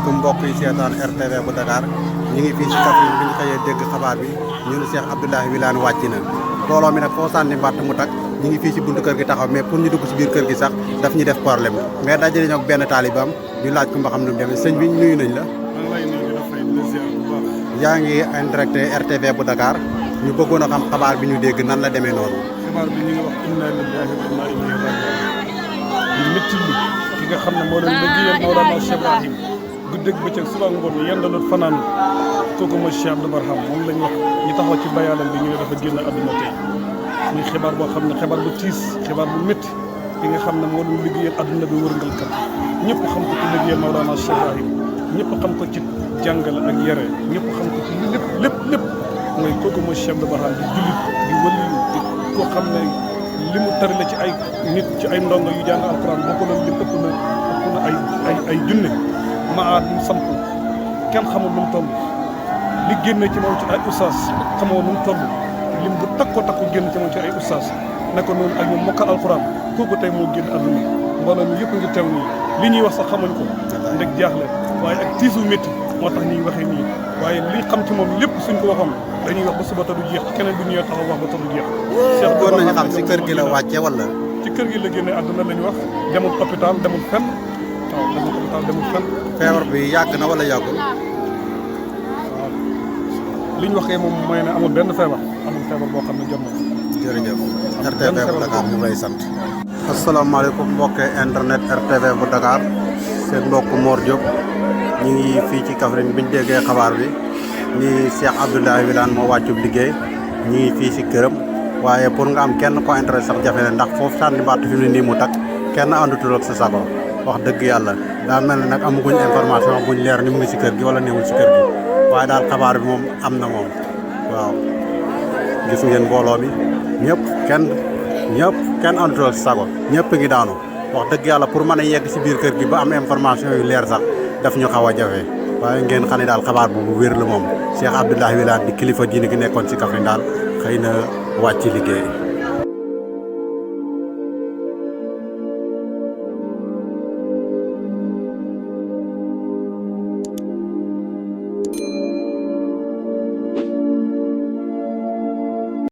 asalaamaaleykum mbokk yi seetaan RTV bu Dakar ñu ngi fii si Kaffrine bi ñu xëyee dégg xabaar bi ñu ne Cheikh Abdoulaye Wilane wàcc na mbooloo mi nag foo sànni mbàtt mu tak ñu ngi fii si buntu kër gi taxaw mais pour ñu dugg si biir kër gi sax daf ñu def problème mais dajale ñoo benn taalibaam ñu laaj ko mba xam nu mu demee sëñ bi nuyu nañ la. yaa ngi en direct RTV bu Dakar ñu bëggoon a xam xabaar bi ñu dégg nan la demee noonu. xabaar bi ñu ngi wax inna lillahi wa inna ilayhi raji'un di métti li ki nga xam ne moo doon liggéeyal Mawlana Cheikh Ibrahim guddeeg bëccëg suba ngoon yendalut fanaan kooku mooy Cheikh Abdou Barham moom lañ wax ñu taxaw ci bayaalam bi ñu ne dafa génn àdduna tey muy xibaar boo xam ne xibaar bu tiis xibaar bu métti ki nga xam ne moo doon liggéeyal àdduna bi wërngal kat ñëpp xam ko ci liggéeyal Mawlana Cheikh Ibrahim ñëpp xam ko ci jàngale ak yare ñëpp xam ko ci lépp mooy kooku mooy Cheikh Abdou Barham di jullit di waliyu di koo xam ne li mu tari la ci ay nit ci ay ndongo yu jàng alquran boo ko doon lim ëpp na ay junne maa mu samp kenn xamul nu mu toll li génne ci moom ci ay ustaas xamoo nu mu toll lim bu takko génn ci moom ci ay ustaas naka noonu ak ñu mokkal alquran kooku tey moo génn àdduna mbooloo mi yëpp ngi teew nii li ñuy wax sax xamuñ ko ndeg jaaxle waaye ak tiisu métti moo tax ñuy waxee nii waaye li xam ci moom lépp suñ ko waxoon dañuy wax ba suba te du jeex keneen bu ñëwee taxaw wax ba te du jeex. Cheikh doon nañu xam si kër gi la wàcce wala. ci kër gi la génne àdduna lañu wax demul hôpital demul fenn waaw demul hôpital demul fenn. feebar bi yàgg na wala yàggul. waaw li ñu waxee moom mooy ne amul benn feebar boo xam ne jot na. jërëjëf RTV bu Dakar ñu lay sant. asalaamaaleykum mbokki internet RTV bu Dakar seen mbokk Mor Diop ñu ngi fii ci Kaffrine bi ñu déggee xabaar bi ni Cheikh Abdoulaye Wilane moo wàccub liggéey ñu ngi fii si këram waaye pour nga am kenn ko intérêt sax jafe na ndax foofu sànni mbatt fi mu ne nii mu takk kenn àndutul ak sa sago wax dëgg yàlla daa mel ne nag amaguñ information buñ leer ni mu ngi si kër gi wala néewul si kër gi waaye daal xabaar bi moom am na moom waaw gis ngeen mbooloo mi ñëpp kenn àndutul ak sa sago ñëpp ngi daanu wax dëgg yàlla pour mën a yegg si biir kër gi ba am information yu leer sax daf ñu xaw a jafe waaye ngeen xam ne daal xabaar bu wér la moom Cheikh Abdoulaye Wilane di kilifa diine gi nekkoon si Kaffrine daal xëy na wàcc liggéey